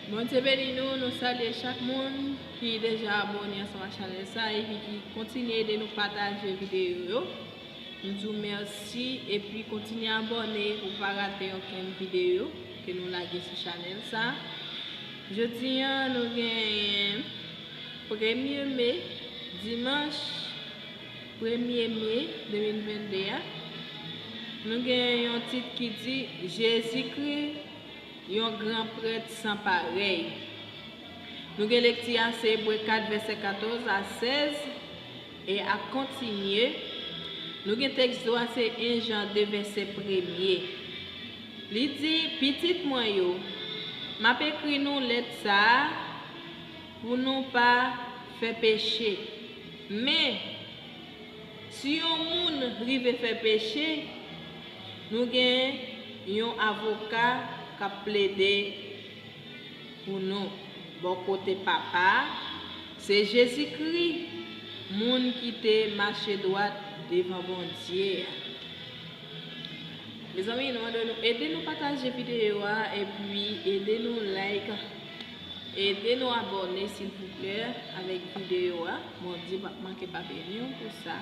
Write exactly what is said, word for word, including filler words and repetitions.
Bondye beni nou, nou salye chak moun ki deja abòne ansanm ak chanèl sa epi ki kontinye ede nou pataje videyo yo. Nou di w mèsi epi kontinye abòne pou w pa rate okenn videyo ke nou lage sou chanèl sa. Jodi a nou genyen premye me, dimanch premye me de mil vennde a. Nou genyen yon tit ki di Jezikri yon gran prèt san parèy. Nou gen lekti a se Ebre kat vèsè katòz a sèz e ap kontinye. Nou gen tèks do a se en Jan de vèsè premye. Li di, pitit mwen yo, m ap ekri nou lèt sa a pou nou pa fè peche. Men, si yon moun rive fè peche, nou gen yon avoka k ap plede pou nou. Bò kote Papa a, se Jezikri, moun ki te mache dwat devan Bondye a. Mezanmi, nou mande nou ede nou pataje videyo a epi ede nou like, ede nou abòne silvouplè avèk videyo a. Bondye p ap manke pa beni w pou sa.